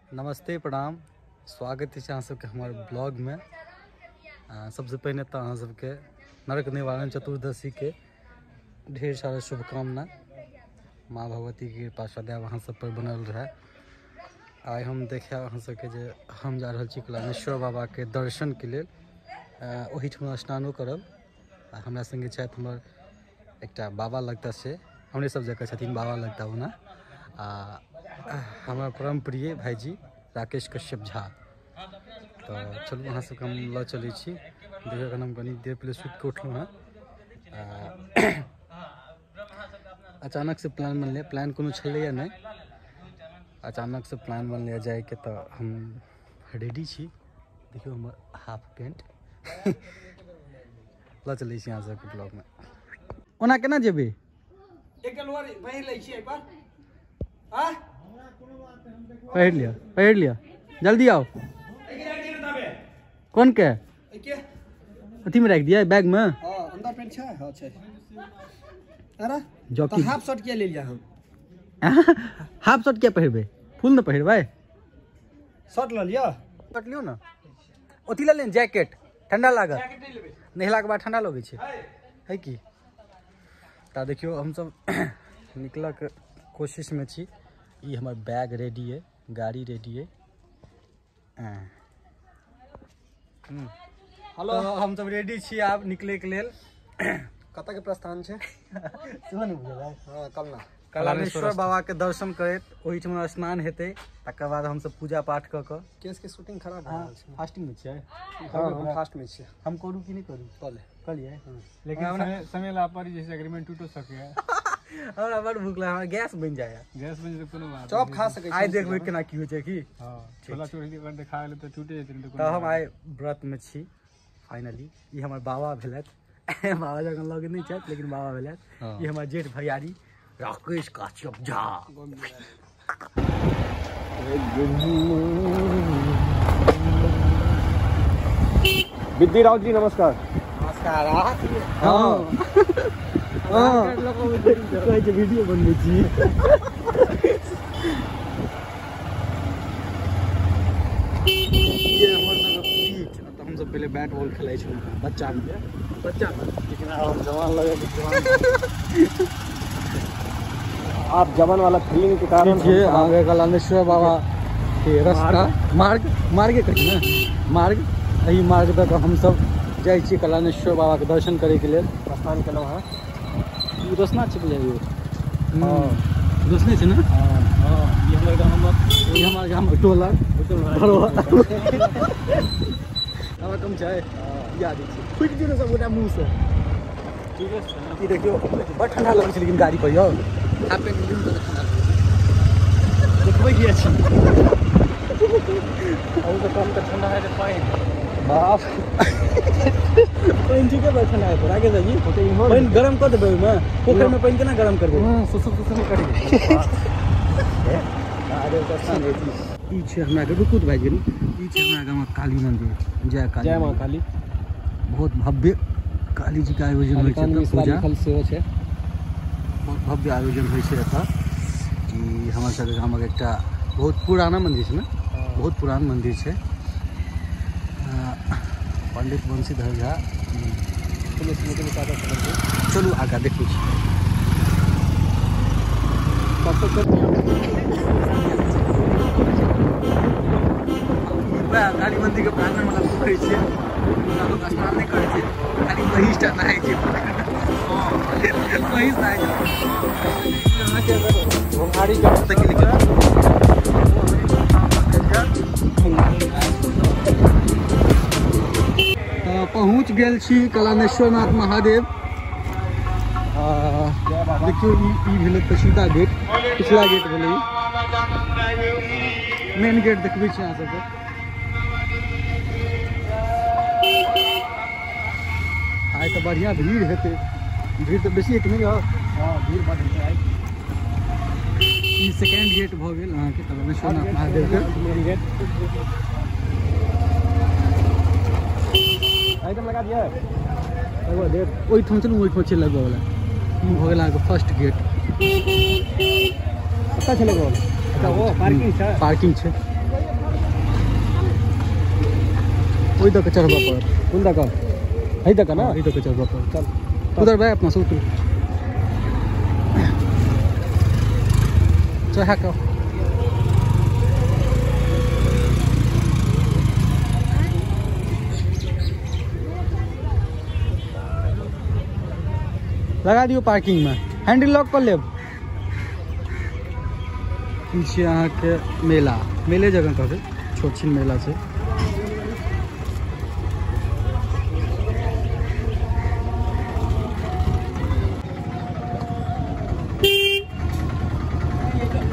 नमस्ते, प्रणाम, स्वागत है अहाँ सबके हमारे ब्लॉग में। सबसे पहले तो अहाँ सबके नरक निवारण चतुर्दशी के ढेर सारा शुभकामना। माँ भगवती के कृपा सदैव अहाँ सब पर बनल रहे। आइ हम देखे अहाँ सबके जे हम जा रहल छी कलानेश्वर बाबा के दर्शन के लेल। ओहिठाम स्नानो करब। आ हमरा संगे छथि हमर एकटा बाबा लगता, से हमरे सब जगह छथिन बाबा लगता ओना। आ हमार परम प्रिय भाईजी राकेश कश्यप झा। तो चलू अहाँ सबके हम लऽ चलै छी। देखियौ एखन हम कनी देर पहिले सुति कऽ उठलहुँ हँ। अचानक से प्लान बनलै, प्लान कोनो छलैए नहि, अचानक से प्लान बनलै जाइके, तऽ हम रेडी छी। देखियौ हमर हाफ पेंट। लऽ चलै छी अहाँ सबके ब्लॉगमे। ओना केना जेबै? पहिर लिअ, पहिर लिअ, जल्दी आओ। कोन के अथी में राखि दिया बैग में? अंदर पेंट छै। हां छै। अरे जॉकी हाफ शर्ट के ले लिया हम। हाफ शर्ट के पहिरबै? फुल न पहिरबै, शर्ट ल लिअ। शर्ट लियौ ने, ओथी ल लेन जैकेट, ठंडा लागत। नहेला के बाद ठंडा लगै छै, है की? तऽ देखियौ हमसब निकलऽ के कोशिश में छी। ई हमर बैग रेडी है, गाड़ी रेडी है। हेलो, तो हम सब रेडी छी आब निकले के लेल। कतऽ के प्रस्थान छै सेहो नहि बुझल? हां, कलना कलानेश्वर बाबा के दर्शन करैत ओहिठाम स्नान हेतै, तकर बाद हमसब पूजा पाठ कऽ कऽ। केस के शूटिंग खराब भऽ रहल छै। फास्टिंग में छियै? हां, हम फास्ट में छियै। हम करू कि नहि करू? कऽ ले, कहलियै। लेकिन समय ला पर जैसे एग्रीमेंट टूटो सके है। हमरा बड़ भूख लागल, हमरा गैस बनि जाए। गैस बनि जेतै कोनो बात। चॉप खा सकै छी। आइ देखबै केना की होइ छै की। हां, छोला चूड़ी अगर देखा गेलै तऽ टूटे जेतै। तऽ हम आइ व्रत में छी फाइनली। ई हमर बाबा भेलथि। बाबा जखन लग नहि छथि लेकिन बाबा भेलथि। ई हमर जेठ भैयारी राकेश कश्यप झा। विद्या राउत जी नमस्कार। नमस्कार। हाँ हाँ, कहै छै वीडियो बनबै छी। ये हमर सबके पीच। तऽ हमसब पहिले बैट बॉल खेलाइ छलहुँ हँ बच्चामे, बच्चामे, लेकिन आब हम जवान लगै। आप जवान वाला फीलिंग के कारण ये आगे कलानेश्वर बाबा के रास्ता मार्ग, मार्गे कहै ने, मार्ग। एहि मार्ग दऽ कऽ हमसब जाइ छी कलानेश्वर बाबा के दर्शन करैके लेल। प्रस्थान केलहुँ हँ। ई रोशना छै बुझाइयो। हां, रोशने छै ने? हां हां, ई हमर गामक, ई हमर गामक टोलक धरोहर। हवा कम छै, याद छै। फुटि दियौ ने सब गोटा मुँह से। ई देखियौ बड़ ठंडा लगै छै लेकिन गाड़ी पर यौ। हाफ पेंट पहिरू तऽ ठंडा लगै छै। देखबै किया छी? अहू कम तऽ ठंडा है पानि। बाप, पानि ठीके बड़ ठंडा है राकेश जी। पानि गरम कऽ देबै ओहिमे? पोखरिमे पानि केना गरम करबै? सुसुम सुसुम करि। अरे ई छै हमरा के, रुकू तऽ भाइजी, ई छै हमरा गामक काली मंदिर। जय काली, जय माँ काली। बहुत भव्य काली जी के आयोजन होइ छै एतऽ, पूजा सेहो छै। बहुत भव्य आयोजन होइ छै एतऽ। ई हमर सबके गामक एकटा बहुत पुराना मंदिर छै ने, बहुत पुरान मंदिर छै। पंडित बंशीधर झा। चलू आगाँ देखै छी। काली मंदिर के प्रांगण में पोखरि छै, लोक स्नान नहि करै छै, खाली महिष टा नहाय छै। महिष नहाय छै। तऽ पहुँच गेल छी कलानेश्वरनाथ महादेव। देखियौ ई भेलै पछिला गेट, पिछला गेट भेलै, मेन गेट देखबै छी अहाँ सबके। आइ तऽ बढ़िआँ भीड़ हेतै। भीड़ तऽ बेसी हेतै नहि यौ? हँ, भीड़ बड हेतै आइ। ई सेकेंड गेट भऽ गेल अहाँके कलानेश्वरनाथ महादेव के। मेन गेट आइटम लगा दिया। ओहिठाम चलू, ओहिठाम छै लगबऽ वला। ई भऽ गेल अहाँके फर्स्ट गेट। कतऽ छै लगबऽ वला? अच्छा, ओ पार्किंग छै। पार्किंग छै। ओहि दऽ कऽ चढ़बऽ पड़त। कोन दऽ कऽ? है दऽ कऽ ना? एहि दऽ कऽ चढ़बऽ पड़त। चल उतरबै अपना सब, उतरू चढ़ा कऽ। लगा दियौ पार्किंग में, हैंडल लॉक कर लेब। ई छियै अहाँके मेला, मेले जगह कहबै, छोट छिन मेला छै।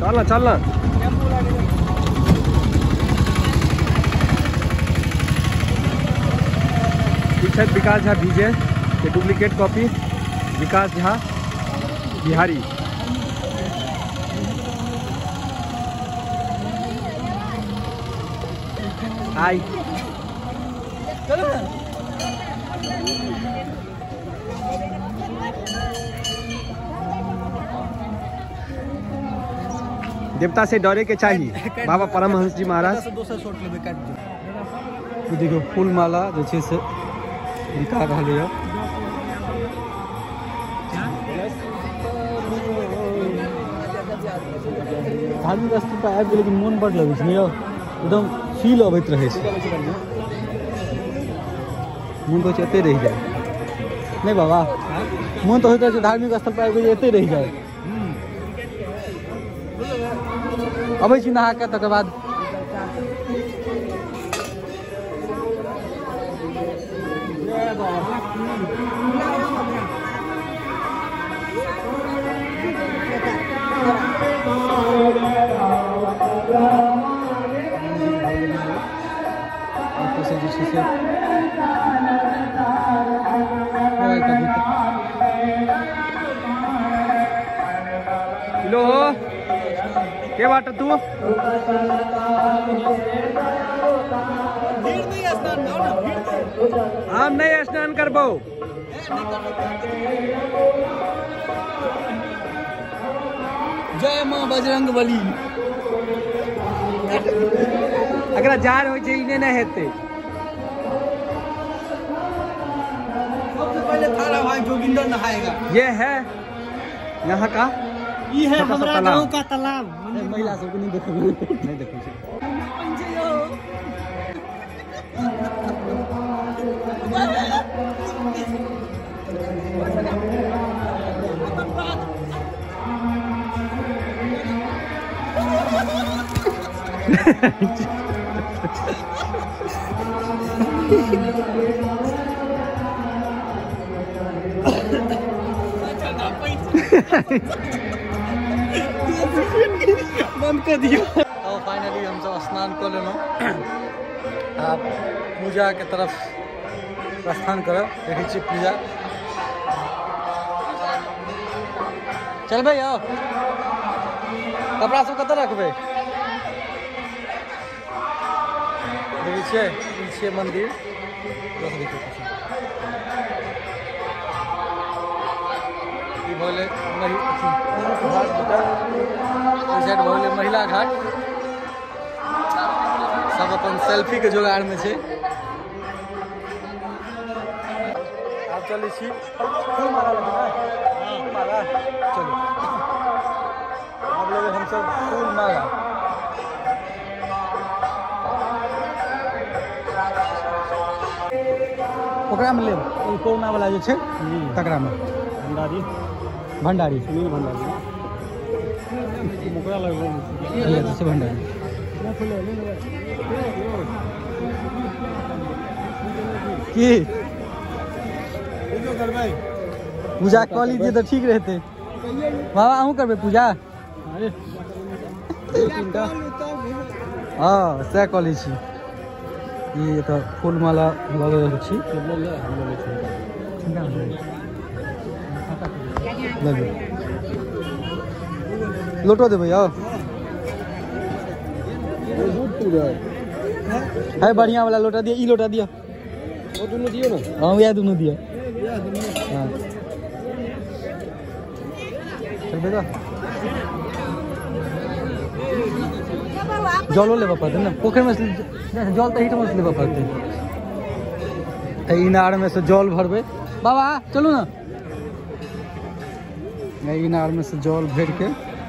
चल ना चल ना। ई विकास झा विजय के डुप्लीकेट कॉपी, विकास झा बिहारी। आई देवता से डरे के चाहिए, बाबा परमहंस जी महाराज। देखियौ फूल माला जे छै से बिका रहल यऽ। धार्मिक स्थल पर आबि गेल, लेकिन मोन बड लगै छै ने यौ, एकदम फील अबैत रहै छै, मोन तऽ होइ छै एतै रहि जाय। नहि बाबा, मोन तऽ होइत रहै छै धार्मिक स्थल पर आबि गेल एतै रहि जाय। अबै छी नहा कऽ, तकर बाद जे छै से हेलो के बाट तू? हम नहीं स्नान करबो। जय माँ बजरंग बली। अगला जार हो छै इने नहीं हेतै। सबसे पहले थारा भाई जोगिंदर नहाएगा। ये है यहाँ का, ये है हमारा गांव का तालाब। महिला सबके नहीं देखबै, नहीं देखै छै। बंद कर दियो। तो फाइनली हम सब स्नान कऽ लेलहुँ, आब पूजा के तरफ प्रस्थान करब। देखै छियै पूजा चलबै यौ। कपड़ा सब कतऽ रखबै? देखै छियै ई छियै मंदिर। बस देखियौ ई भऽ गेलै घाट, दूटा ओहि साइड भऽ गेलै महिला घाट। सब अपन सेल्फी के जोगाड़ में छै। आब चलै छी फूल माला लेबै ना, फूल माला चलू आब लेबै हमसब फूल माला। ओकरा में लेब ओ कोरोना वाला जे छै तकरा में। भंडारी, भंडारी सुनील भंडारी ओकरा लगबै छै भंडारी। की पूजा कऽ लीजिए तऽ ठीक रहतै। बाबा अहूँ करबै पूजा? हँ सएह कऽ लै छी। ई एतऽ फूल माला लऽ रहल छी। लोटो देबै यौ? है बढ़िया वाला लोटा दिअ, ई लोटा दिअ। वो दुनू दियौ ना। हाँ वएह दुनू दिअ। हाँ चलबै तऽ जलो लेबऽ पड़तै ने पोखरिमे, जल तऽ एहिठामसँ लेबऽ पड़तै। इनार में से जल भरबै। बाबा चलू ने, इनार में से जल भर के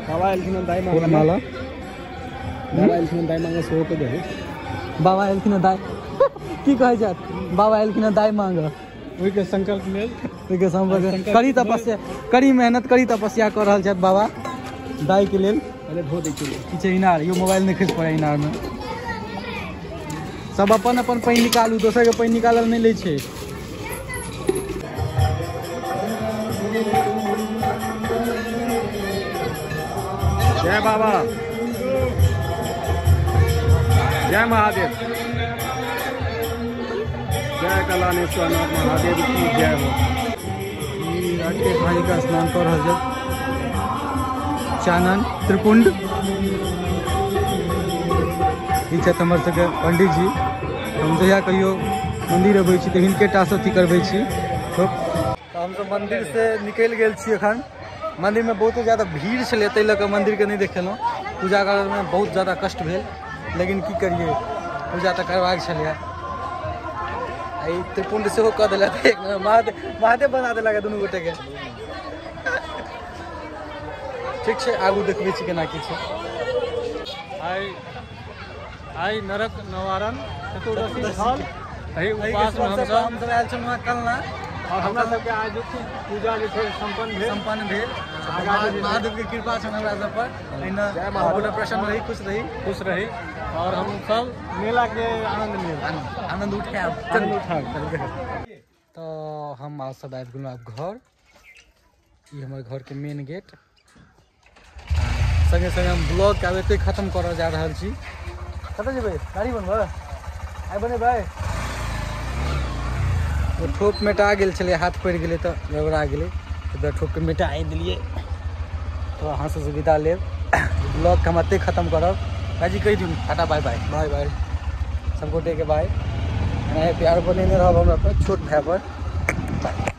बाबा एलखिन दाई मांगे, माला बाबा एलखिन दाई मांगे सेहो के दही। बाबा एलखिन दाई की कहै छथि? बाबा एलखिन दाई मांगे, ओहिके संकल्प लेल, ओहिके संकल्प करी तपस्या, करी मेहनत, करी तपस्या कऽ रहल छथि बाबा दाई के लेल। अरे धो दै छियै। की छै इनार? यो मोबाइल नहि खसि पड़ै इनार में। सब अपन अपन पानि निकालू, दोसर के पानि निकालल नहि लै छै। जय बाबा, जय महादेव, जय कलानेश्वर नाथ महादेव की जय हो। रात भाई का स्नान कर रहल छै चानन त्रिपुंड। ई छथि हमर सबके पंडित जी। हम जहिया कहियो मंदिर अबै छी तऽ हिनके टा से अथी करबै छी। तऽ हमसब मंदिर से निकलि गेल छी। एखन मंदिर में बहुत ज्यादा भीड़ छलै, ताहि लऽ कऽ मंदिर के नहि देखेलहुँ। पूजा करैमे बहुत ज्यादा कष्ट भेल, लेकिन की करियै, पूजा तऽ करबाक छलैए। ई त्रिपुंड सेहो कऽ देलक, महादेव महादेव बना देलक दुनू गोटेके। ठीक छै, आगू देखबै छी केना की छै। आइ नरक निवारण चतुर्दशी छल, एहि उपवासमे हमसब आयल छलहुँ कलना, और हमरा सबके आज पूजा जे छै सम्पन्न भेल। महादेव के कृपा छनि हमरा सब पर। एहिना प्रसन्न रही, खुश रही, खुश रही और हम सब मेला के आनंद लेब, आनंद उठायब, आनंद उठायब। तऽ हम आज सब आबि गेलहुँ आब घर। ई हमर घर के मेन गेट। संगे संगे हम ब्लॉग के आब एतै खत्म करऽ जा रहल छी। कतऽ जेबै? गाड़ी बनबै? आइ बनेबै? ओ ठोप मेटा गेल छलै, हाथ पड़ि गेलै तऽ गड़बड़ा गेलै, तऽ ठोपके मेटा देलियै। तऽ अहाँ सबसँ विदा लेब, ब्लॉगके हम एतै खत्म करब। भाईजी कहि दियौ टाटा, बाय बाय। बाय बाय सब गोटेके बाय। एनाहे प्यार बनेने रहब हमरा पर, छोट भाय पर। बाय।